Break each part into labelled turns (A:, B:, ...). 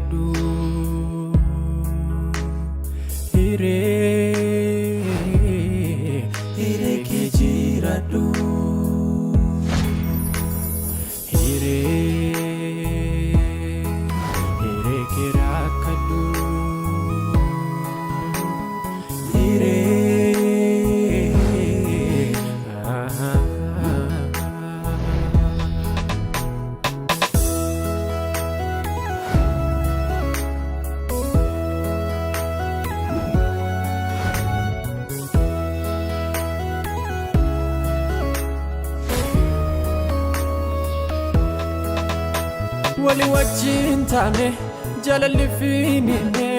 A: jiraadhu. Hiree hiree kee jiraadhu. Hiree hiree kee rakkadhu. Hiree. Wali wajjin taane jaalalli fiinine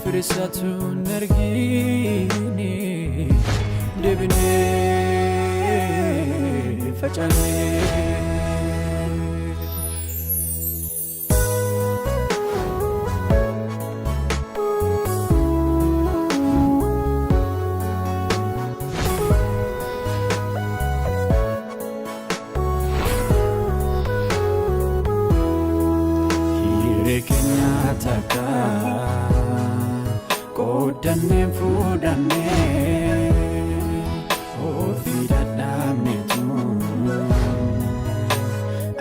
A: firisatu hin argine deebinee facaanee. Hiree keenya takka qooddannee fuudhannee ofii dadhabneetu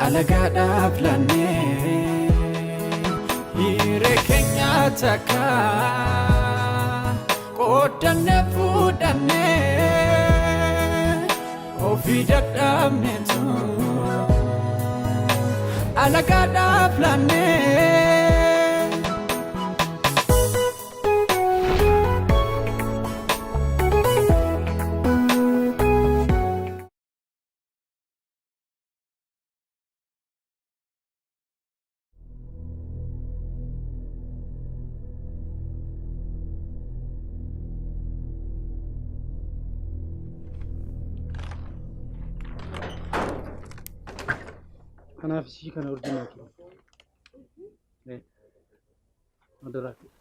A: alagaadhaaf laannee. Hiree keenya takka qooddannee fuudhannee ofii dadhabneetu alagaadhaaf laannee.
B: Kanaaf isii kana urjii naa kenni. Eh, Madaraa kee.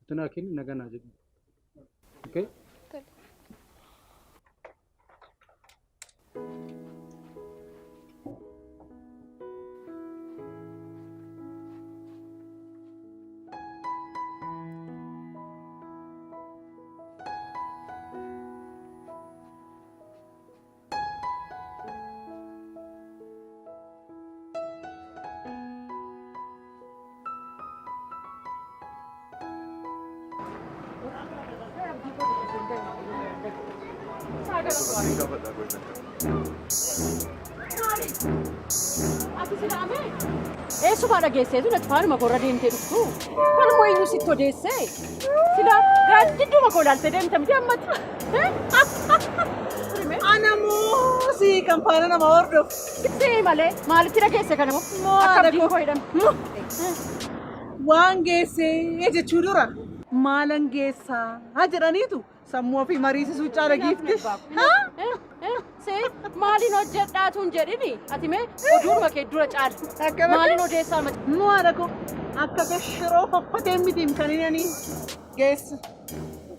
B: Itti naa kenni nagaa naa jedhu. Okay?
C: Tole.
D: Eessumaa dhageesseetu natti faanuma korra deemtee dhuftu. Kanuma eenyu sitti odeessee? Silaa gaaddidduma koo ilaaltee deemte miti ammatti.
E: Ana moo si kan faana nama hordofu.
D: Si malee maalitti dhageesse kana moo? Akka abdii koo hidhame.
E: Waan geessee jechuu dura maalan geessaa jedhaniitu sammuu ofii mariisisuu caala giifti.
D: Si maaliin hojjedhaatu hin jedhini ati mee oduuma kee dura caali. Maaliin odeessaa mati?
E: Nu haadha koo akka kee shiroo faffatee mitiim kan inni ani geessu.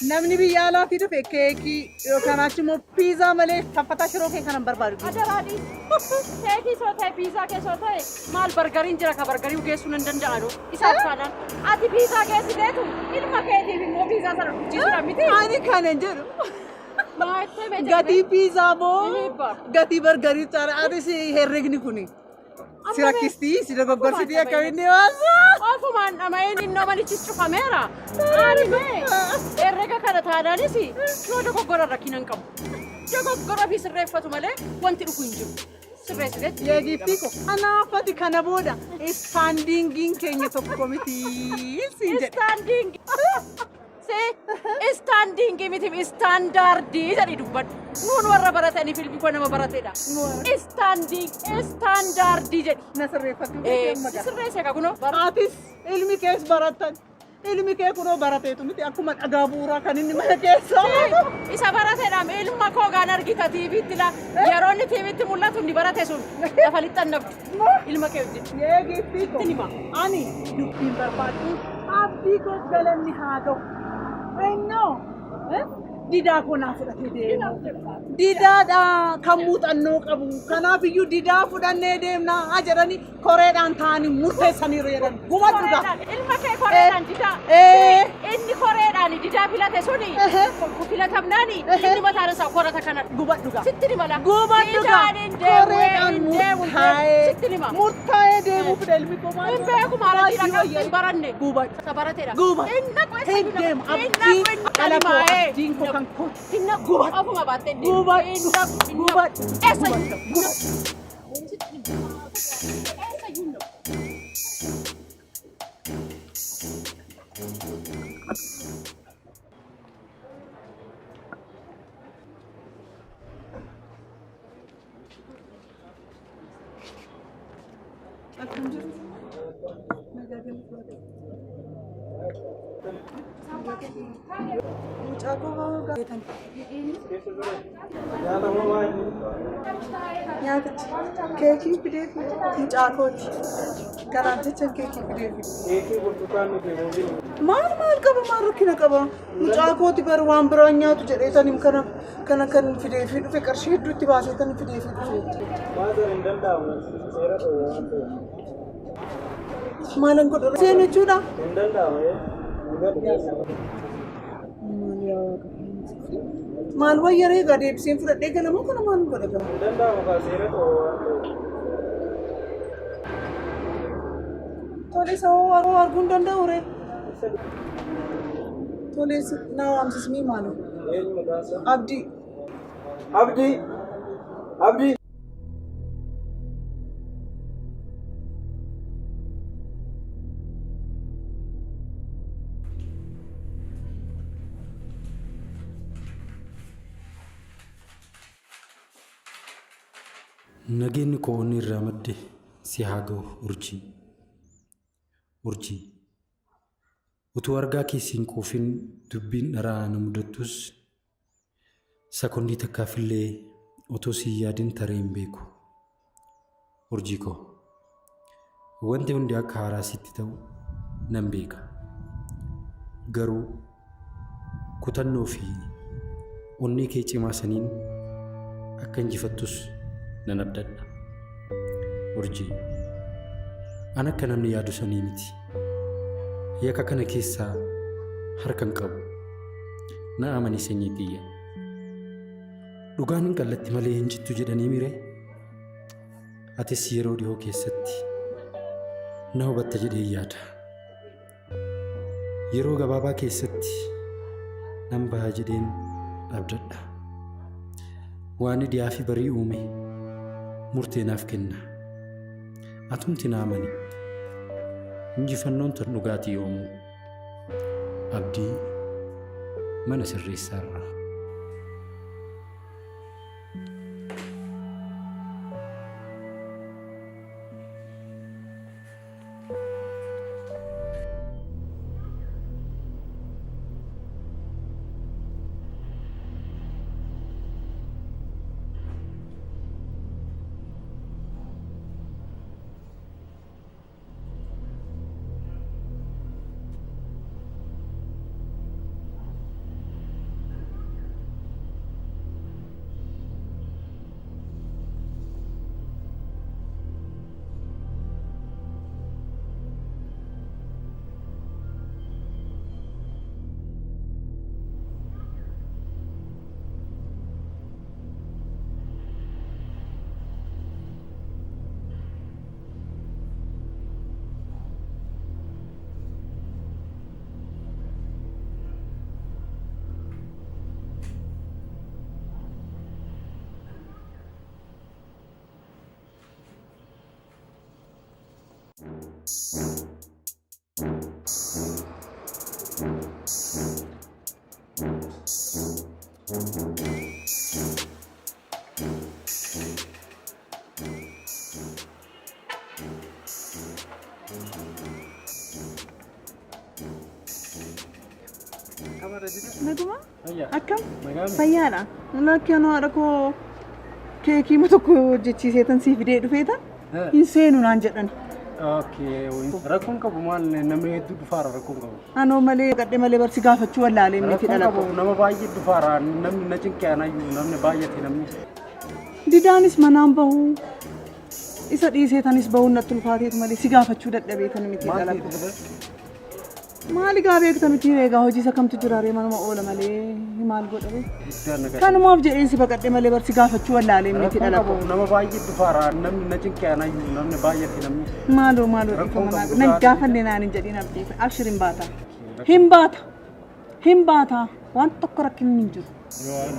E: Namni biyya alaatii dhufe keekii yookaan achi immoo piizaa malee faffataa shiroo kee kana hin barbaadu.
D: Adaraa dhiisi. Keekii soo ta'e piizaa kee soo ta'e maal bargariin jira ka bargarii geessuu nan danda'anu isaaf taanaan ati piizaa geessiteetu ilma keetiif immoo piizaa sana dhuchisuudha miti.
E: Ani kana hin jedhu.
D: Maa itti himee jedhame?
E: Gatii piizaa moo
D: Ni
E: gatii bargarii caala atis herregni kuni. Si rakkistii si dogoggorsitii akkamiin waasa.
D: Ofumaan dhama'een innoo manichis cufameera. Ani mee herrega kana taanaanis yoo dogoggora rakkina hin qabu. Dogoggora fi sirreeffatu malee wanti dhufu hin jiru. Sirreessiteetti.
E: Yeegiftii ko anaafati kana booda istaandiingiin keenya tokko miti siin jedhe.
D: Istaandiingi. Istaandiingii miti istaandaardii jedhii dubbadhu. Nuun warra baratanii filmi koo nama baratedha. Istaandiing istaandaardii jedhi.
E: Na sirreeffadhu
D: Eh,
E: amma gara.
D: Sirreesse ka kunoo.
E: Atis ilmi kees baratan. Ilmi kee kunoo barateetu miti akkuma dhagaa bu'uuraa kan inni mana keessaa.
D: Isa baratedha ilma koo gaan argita tiiviitti la yeroo inni tiiviitti mul'atu inni barate sun lafa lixxan nabdu ilma kee wajjin.
E: Yeegiftii ko
D: Itti hima.
E: ani dubbiin barbaadu abdii koof galanni haa ga'u. Innoo Didaa koo naa fudhatee deema. Didaadha kan muuxannoo qabu. Kanaaf iyyuu didaa fudhannee deemna haa jedhanii koreedhaan taa'anii murteessaniiru jedhan. Gubadhu gaa.
D: Koreedhaan ilma kee koreedhaan didaa.
E: Ee.
D: Inni koreedhaan didaa filate suni
E: Ehe.
D: filatamnaani
E: Ehe.
D: inni mataan isaa korata kanadha.
E: Gubadhu gaa.
D: Sitti ni mala.
E: Gubadhu gaa.
D: Didaan hin deemu,
E: Koreedhaan
D: hin deemu, hin deemu.
E: murtaa'ee.
D: Sitti ni hima.
E: Murtaa'ee deemuu fida ilmi koo maal
D: Hin beeku maal
E: Maal
D: dhaqaa
E: wayya?
D: hin baranne.
E: Gubadhu.
D: Isa barateedha.
E: Gubadhu.
D: Hin naqu eessa
E: Hin
D: hin
E: deemu.
D: naqu. Hin
E: Abdiin
D: naqu, hin naqu,
E: dhala koo
D: maa'ee.
E: abdiin koo kan koo.
D: Hin naqu.
E: Gubadhu.
D: Ofuma baattee hin deemu.
E: Gubadhu.
D: Hin naqu, hin naqu.
E: Gubadhu.
D: Eessa hin naqu.
E: Gubadhu.
D: Eessa hin naqu.
E: Mucaa koo gaafatan. Nyaatichi keekii fidee mucaa kooti. Kanaaf jecha keekii fidee fide.
B: Keekii burtukaanni fi muuziin.
E: Maal maal qaba maal rakkina qaba? Mucaa kooti bar waan biraan nyaatu jedhee kana kana kan fidee fi dhufe qarshii hedduutti baasee tan fidee fi dhufe.
B: Maazan hin danda'amu. Seera dhowwa waan ta'eef.
E: Maalan godhu seenu jechuudha.
B: Hin danda'amu.
E: Maal wayyaree egaa deebiseen fudhadhee galamoo kana maal godha gama?
B: Hin danda'amu kaa seera dhowwa waan ta'eef.
E: Tole isa hoo arguu hin danda'u ree? Tole naa waamsismii maaloo?
B: Eenyu maqaan isaa?
E: Abdii.
B: Abdii! Abdii! Nageenyi koo onni irraa madde si haa ga'u urjii. Urjii. Utuu argaa kee siin quufin dubbiin dharaa na mudattus sakondii takkaafillee otoo si hin yaadin taree hin beeku. Urjii koo. Wanti hundi akka haaraa sitti ta'u nan beeka. Garuu kutannoo fi onnee kee cimaa saniin akka injifattus nan abdadha. Urjii. An akka namni yaadu sanii miti. Yakka kana keessaa harka hin qabu. Na amani sanyii tiyya. Dhugaan hin qallatti malee hin cittu jedhanii mire. Atis yeroo dhihoo keessatti na hubatta jedhee yaada. Yeroo gabaabaa keessatti nan baha jedheen abdadha. Waan dhiyaa fi barii uume murtee naaf kenna. Atumti na amani. Injifannoon tan dhugaatii yoomuu. Abdii mana sirreessaarraa.
E: Naguma? Akkam? Fayyaadha. Lakki anoo haadha koo keekii tokko hojjechiisee tan sii fidee dhufee tan hin seenu naan jedhan.
B: Okay, rakkoon qabu maal namni hedduu dhufaara rakkoon qabu.
E: Anoo malee gadhee malee barsi gaafachuu wallaalee miti
B: Rakkoon
E: dhala
B: qabu
E: koo.
B: nama baay'ee dhufaara namni na cinqee anayyuu namni baay'ate namni.
E: Didaanis manaan bahu isa dhiiseetanis bahuun natti ulfaateetu malee si gaafachuu dadhabeetan miti
B: Maal
E: dhala
B: ta'e
E: koo.
B: dhufe?
E: Maali gaa beekta miti egaa hojii isa kamtu jira ree manuma oola malee maal godha ree?
B: Guddaan na gahe.
E: Kanumaaf jedheen si baqadhe malee barsi gaafachuu wallaalee miti
B: Rakkoon
E: dhala
B: qabu
E: koo.
B: nama baay'ee dhufaara namni na cinqee anayyuu namni baay'ate namni.
E: Maaloo maaloo
B: Rakkoon
E: dhiifama
B: qabu
E: naa
B: dhugaa.
E: gaafanne naan hin jedhin abdii abshir hin baata. Hin baata. Hin baata. Waan tokko rakkinni hin jiru.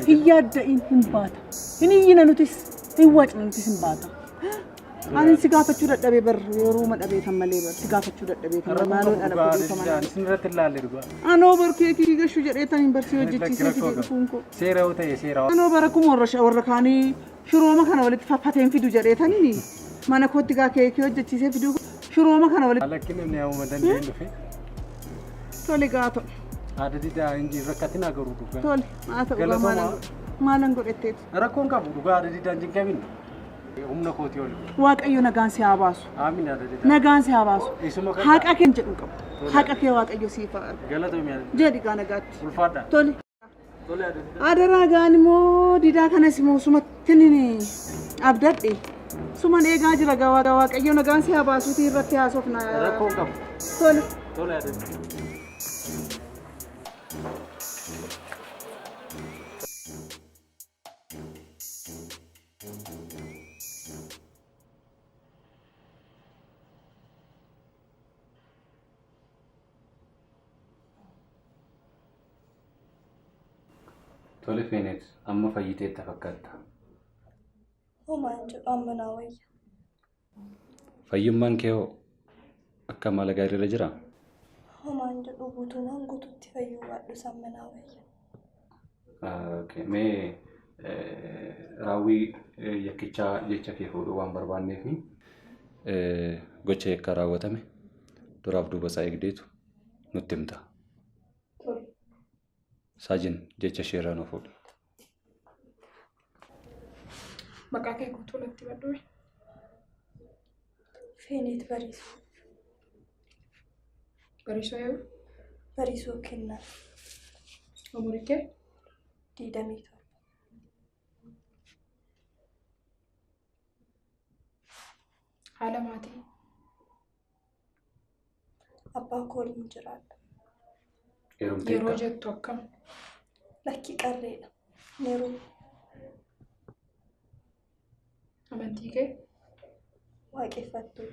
E: Hin yaadda'in hin baata. Hin iyyina nutis hin wacna nutis hin baata. Ani si gaafachuu dadhabee bar yeroo dhabee malee bar si gaafachuu dadhabee tan
B: Rakkoon
E: maaloo
B: qabu
E: dhala
B: dhugaa
E: koo dhiifama
B: didaan
E: naa.
B: isin irratti ilaalle dhugaa.
E: Anoo bar keekii gashuu jedhee tan hin barsii hojjechiisee
B: Rakkoo
E: fidee
B: qabu.
E: dhufuun koo.
B: Seera yoo ta'e seera.
E: Anoo bara kuma warra kaanii shirooma kana walitti faffateen fidu jedhee tanini mana kootti gaa keekii hojjechiisee fiduu shirooma kana walitti
B: Lakki namni hauma dandeenye dhufe.
E: tole gaa ta'u.
B: Haadha didaa hin jiru rakkatin agaruu dhugaa.
E: Tole haa ta'u gaa
B: Galatoomaa.
E: maalan godhetteetu.
B: Rakkoon qabu dhugaa haadha didaan hin qabin. Humna kootii oli.
E: Waaqayyo nagaan si haa baasu.
B: Aamin haadha didaa.
E: Nagaan si haa baasu.
B: Isuma kan
E: Haqa kee hin jedhu qabu. Haqa kee Waaqayyo siif haa argu.
B: galatoomi haadha didaa.
E: Jedhi gaa nagaatti.
B: Ulfaadha.
E: Tole.
B: Tole haadha didaa.
E: Adaraa gaan immoo didaa kanas immoo sumatti ni abdadhe. Suman eegaa jira gaa Waaqayyo nagaan si haa baasuutii irratti haasofna.
B: Rakkoon qabu.
E: Tole.
B: Tole haadha didaa.
C: Tole Feenet, amma fayyiteetta fakkaatta.
F: Homaan jedhu amma naa wayya.
C: Fayyummaan kee hoo akka mala gaariirra jiraa?
F: Homaan jedhu guutumaan guututti fayyuu baadhus amma naa wayya.
C: Okay, mee raawwii yakkichaa jecha kee fuudhuu waan barbaanneef gocha yakkaa raawwatame duraaf duuba isaa eegdeetu nutti himta. Saajin jecha isheerraa nu fuudhi.
G: Maqaa kee guutuu natti badhume.
F: Feeneet Bariisoo.
G: Bariisoo eenyu?
F: Bariisoo Kennaa.
G: Umurii kee?
F: 27.
G: Haala maatii?
F: Abbaa koo waliin jiraadha.
G: Yeroo
C: Heerumteetta?
G: jettu akkam?
F: Lakki qarreedha. Yeroo
G: Amantii kee?
F: waaqeffattuu.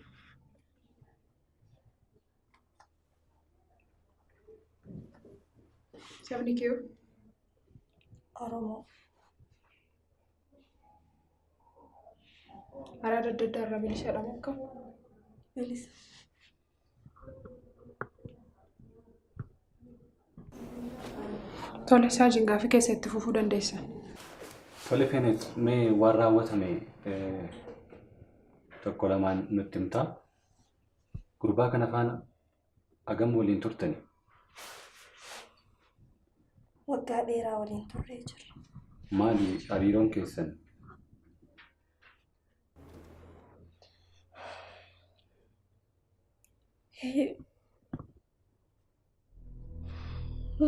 G: Sabni kee hoo?
F: Oromoo.
G: Araada adda addaa irraa bilisadha moo akkam?
F: Bilisa.
G: Tole saajin gaafii keessa itti fufuu dandeessa.
C: Tole Feenet, mee waan raawwatame tokko lamaan nutti himtaa? Gurbaa kana faana hagam waliin turtani?
F: Waggaa dheeraa waliin turree jirra.
C: Maali hariiroon keessan?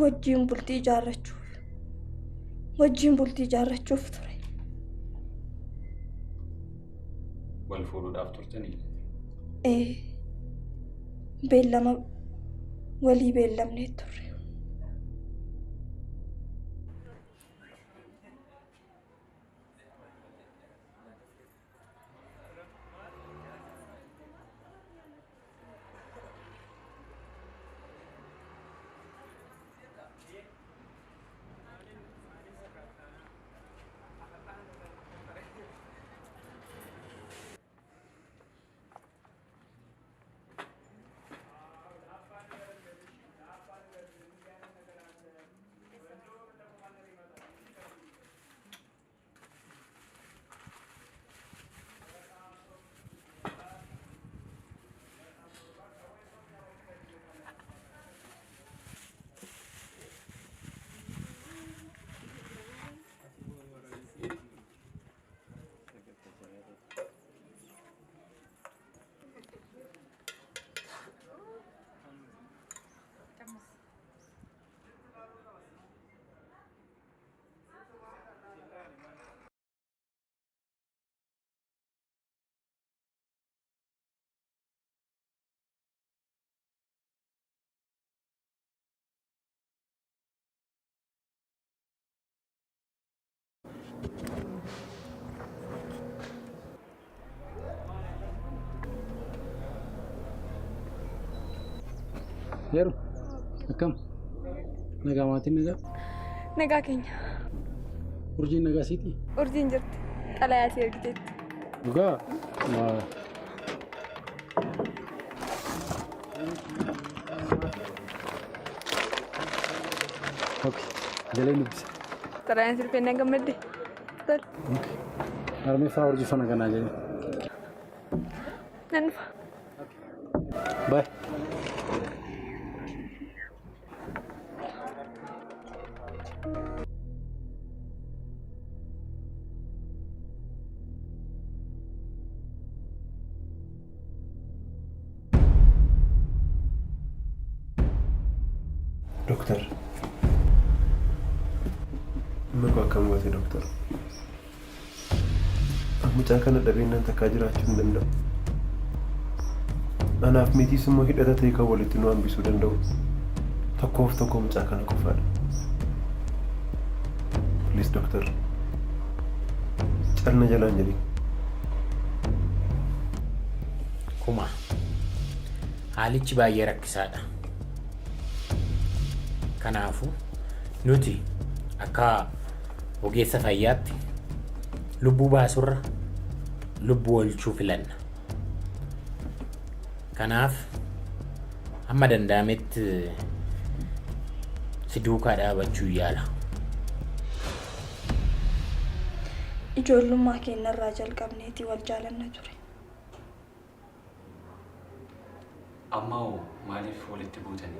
F: Wajjin bultii ijaarrachuuf. Wajjin bultii ijaarrachuuf ture.
C: Wal fuudhuudhaaf turtanii?
F: Beellama walii beellamnee turre.
B: Heeru akkam nagaa maatiin nagaa
F: Nagaa keenya.
B: Urjiin nagaa siiti?
F: Urjiin jirti. Xalayaa si ergiteetti.
B: Dhugaa? Okay. Galee dubbisa.
F: Xalayaan si dhufee na gammadde. Tole.
B: Okay. Harmee faa urjii fana kanaa jedhe.
F: Nan dhufa.
B: Bye.
H: Doktar. Maqaa akkam goote doktar? Mucaa kana dhabeenyaan takkaa jiraachuu hin danda'u. Anaaf meetiis immoo hidhata ta'e kan walitti nu hambisuu danda'u. Tokkoof tokko mucaa kana qofaadha. Please doktar. Calna jalaan jedhin.
I: Kuma. Haalichi baay'ee rakkisaadha. Kanaafuu nuti akka ogeessa fayyaatti lubbuu baasurra lubbuu oolchuu filanna. Kanaaf hamma danda'ametti si duukaa dhaabachuu yaala.
F: Ijoollummaa keenyarraa jalqabneeti wal jaalanna ture.
C: Amma hoo maaliif walitti buutani?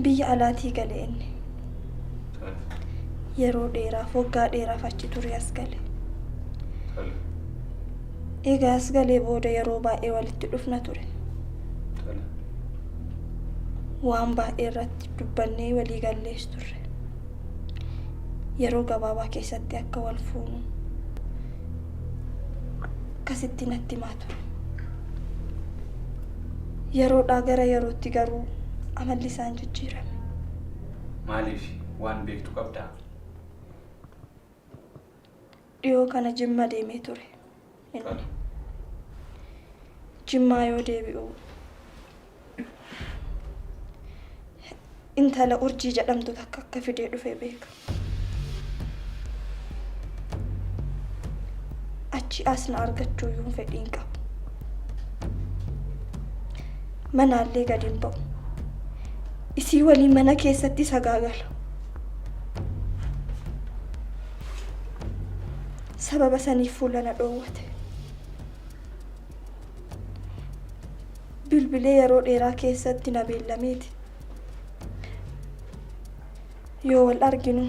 F: Biyya alaatii gale inni. Yeroo dheeraaf waggaa dheeraaf achi ture as gale. Egaa as galee booda yeroo baay'ee walitti dhufna ture. Waan baay'ee irratti dubbannee walii gallees turre. Yeroo gabaabaa keessatti akka wal fuunu akkasitti natti himaa ture. Yeroodhaa gara yerootti garuu amalli isaan jijjiirame.
C: Maaliif waan beektu qabdaa?
F: Dhiyoo kana Jimma deemee ture inni. Jimmaa yoo deebi'u intala Urjii jedhamtu takka akka fidee dhufe beeka. Achi as na argachuuyyuu fedhii hin qabu. Manaallee gadi hin ba'u. Isii waliin mana keessatti sagaagala. Sababa saniif fuula na dhoowwate. Bilbilee yeroo dheeraa keessatti na beellameeti. Yoo wal arginu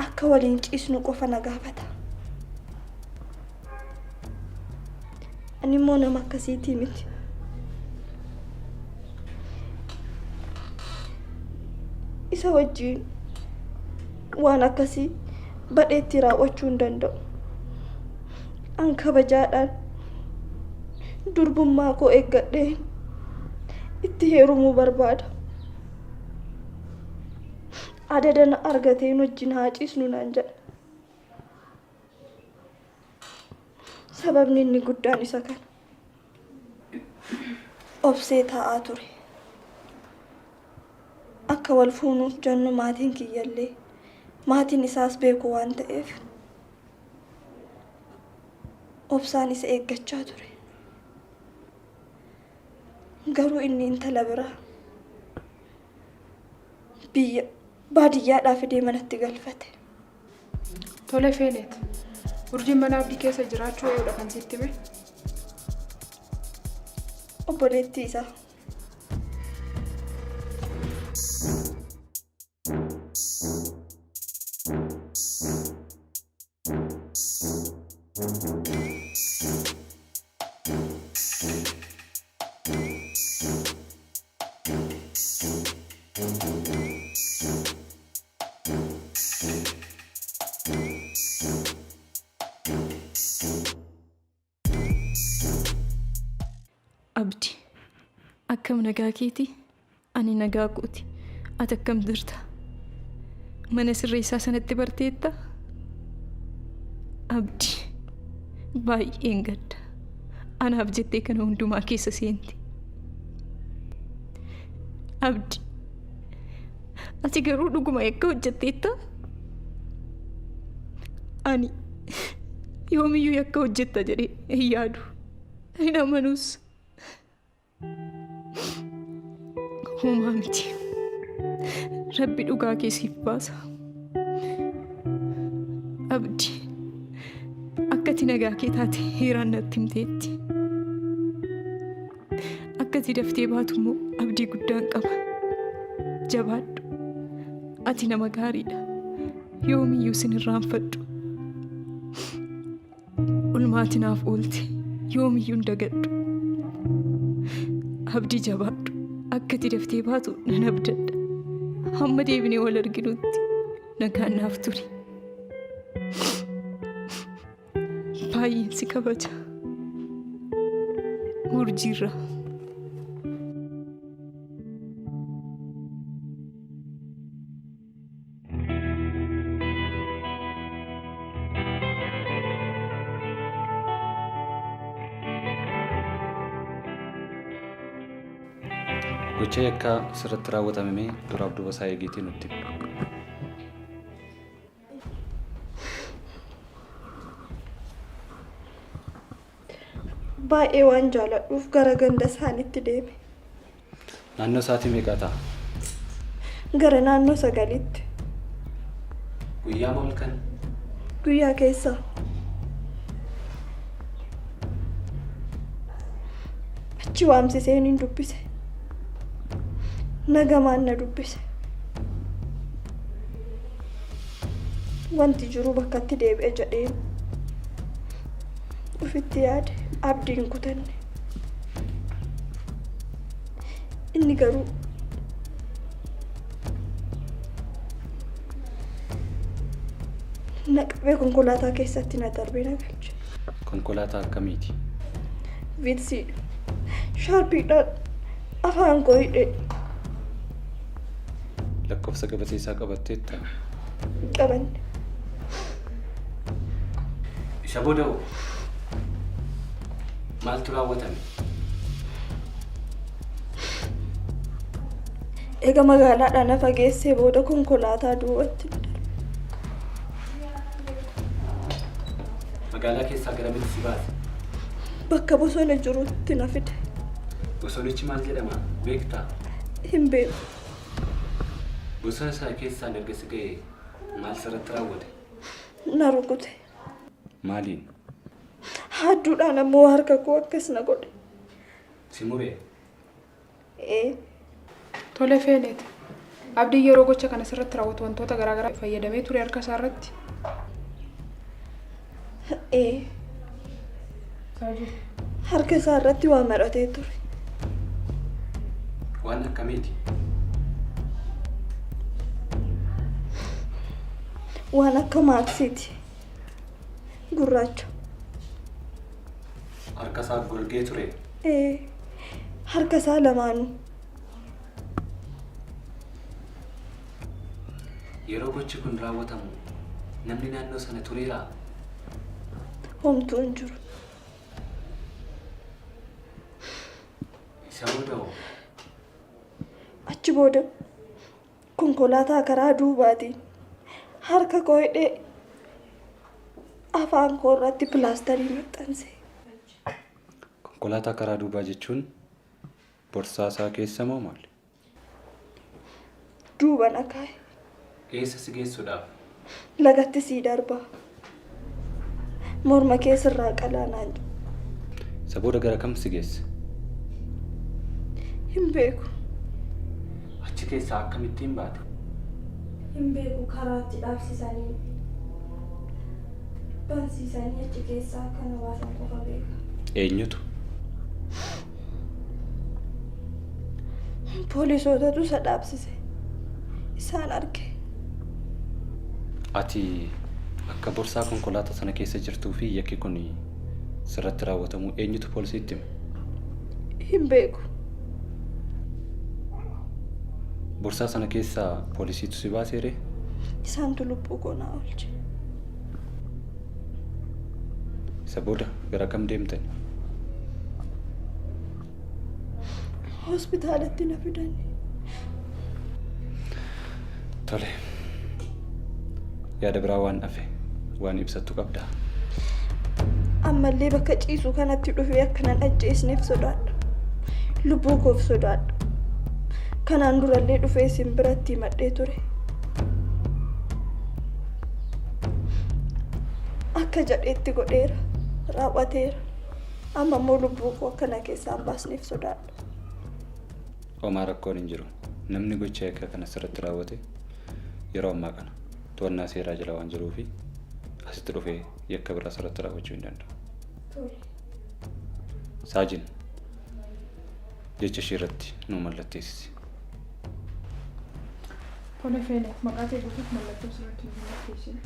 F: akka waliin ciisnu qofa na gaafata. Ani immoo nama akkasiitii miti. Isa wajjin waan akkasii badheetti raawwachuu hin danda'u. An kabajaadhaan durbummaa koo eeggadhee itti heerumuu barbaada. Adada na argateen wajjin haa ciisnu naan jedha. Sababni inni guddaan isa kana. Obsee taa'aa ture. Akka wal fuunuuf jennu maatiin kiyyallee maatiin isaas beeku waan ta'eef obsaan isa eeggachaa ture. Garuu inni intala biraa biyya baadiyyaadhaa fidee manatti galfate.
G: Tole Feeneet. Urjiin mana Abdii keessa jiraachuu eenyudha kan sitti hime?
F: Obboleettii isaa.
J: Abdi, akkam nagaa keeti? Ani nagaa kooti. Ati akkam jirta? Mana sirreessaa sanatti barteetta? Abdi, Baay'een gadda. Anaaf jettee kana hundumaa keessa seente. Abdi, ati garuu dhuguma yakka hojjetteetta? Ani yoomiyyuu yakka hojjetta jedhee hin yaadu. Hin amanus. Homaa miti. Rabbi dhugaa kee siif baasa. Abdi, akka ati nagaa kee taate heeraan natti himteetti. Akka ati daftee baatu immoo abdii guddaan qaba. Jabaadhu. Ati nama gaariidha. Yoomiyyuu sin irraanfadhu. Ulmaati naaf oolte. Yoomiyyuu hin dagadhu. Abdii jabaadhu. Akka ati daftee baatu nan abdadha. Hamma deebinee wal arginutti nagaan naaf turi. Baay'een si kabaja. Urjiirraa.
C: Gocha yakkaa sirratti raawwatame mee duraaf duuba isaa eegiitii nutti himi.
F: Baay'ee waan jaaladhuuf gara ganda isaanitti deeme.
C: Naannoo sa'aatii meeqaa ta'a?
F: Gara naannoo sagaliitti.
C: Guyyaa moo halkan?
F: Guyyaa keessa. Achi waamsisee nin dubbise. Nagamaan na dubbise. Wanti jiru bakkatti deebi'e jedheen ofitti yaade abdii hin kutanne. Inni garuu na qabee konkolaataa keessatti na darbee na galche.
C: Konkolaataa akkamiiti?
F: Viitsiidha. Shaarpiidhaan afaan koo hidhee.
C: Lakkoofsa gabatee isaa qabatteettaa?
F: Hin qabanne.
C: Isa booda hoo? Maaltu raawwatame?
F: Eega magaalaadhaa na fageessee booda konkolaataa duubatti na darbe.
C: Magaalaa keessaa garamitti si baase?
F: Bakka bosona jirutti na fide.
C: Bosonichi maal jedhama beektaa?
F: Hin beeku.
C: Bosona sana keessaan erga si ga'ee maal sirratti raawwate?
F: Na rukute.
C: Maaliin?
F: Haadduudhaan ammoo harka koo akkas na godhe.
C: Si muree?
F: Ee.
G: Tole Feeneet. Abdiin yeroo gocha kana sirratti raawwatu wantoota garaa garaa fayyadamee ture harka isaa irratti?
F: Ee. Harka isaa irratti waa maratee ture.
C: Waan akkamiiti?
F: Waan akka maaksiiti. Gurraacha.
C: Harka isaa golgee turee?
F: Ee. Harka isaa lamaanuu.
C: Yeroo gochi kun raawwatamu namni naannoo sana tureeraa?
F: Homtuu hin jiru.
C: Isa booda hoo?
F: Achi booda konkolaataa karaa duubaatiin harka koo hidhee afaan koo irratti pilaastarii maxxanse.
C: Konkolaataa karaa duubaa jechuun borsaa isaa keessa moo maali?
F: Duuba na kaa'e.
C: Eessa si geessuudhaaf?
F: Lagatti sii darbaa. Morma kee sirraa qalaa naan jedhe.
C: Isa booda gara kam si geesse?
F: Hin beeku.
C: Achi keessaa akkamittiin baate?
F: Hin beeku karaatti dhaabsisanii bansiisanii achi keessaa akka na baasan qofa beeka.
C: Eenyutu?
F: Poolisootatu isa dhaabsise. Isaan arge.
C: Ati akka borsaa konkolaataa sana keessa jirtuu fi yakki kun sirratti raawwatamuu eenyutu poolisiitti hime?
F: Hin beeku.
C: Borsaa sana keessaa poolisiitu si baaseeree?
F: Isaantu lubbuu koo naa oolche.
C: Isa booda gara kam deemtani?
F: Hospitaalatti na fidani.
C: Tole. Yaada biraa waan hafe waan ibsattu qabdaa?
F: Ammallee bakka ciisu kanatti dhufee akka nan ajjeesneef sodaadha. Lubbuu koof sodaadha. Kanaan durallee dhufee isin biratti himadhee ture. Akka jedheetti godheera. Raawwateera. Amma immoo lubbuu koo akka na keessaa hin baasneef sodaadha.
C: Homaa rakkoon hin jiru. Namni gocha yakka kana sirratti raawwate yeroo ammaa kana to'annaa seeraa jala waan jiruufi asitti dhufee yakka biraa sirratti raawwachuu hin danda'u. Saajin jecha ishee irratti nuu mallatteessisi.
G: Tole Feenet, maqaa kee guutuuf mallattoo sirratti nu mallatteessina.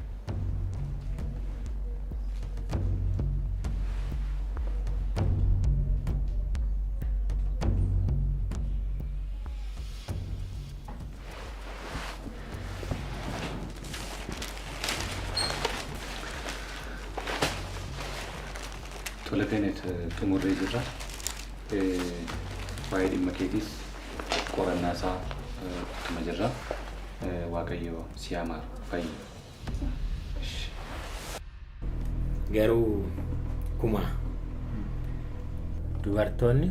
C: Tole Feenet, xumurree jirra. Waa'ee dhimma keetiis qorannaa isaa ittuma jirra. Waaqayyo si haa maaru. Fayyi.
I: Garuu kuma dubartoonni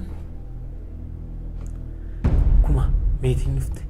I: kuma meetiin dhufte.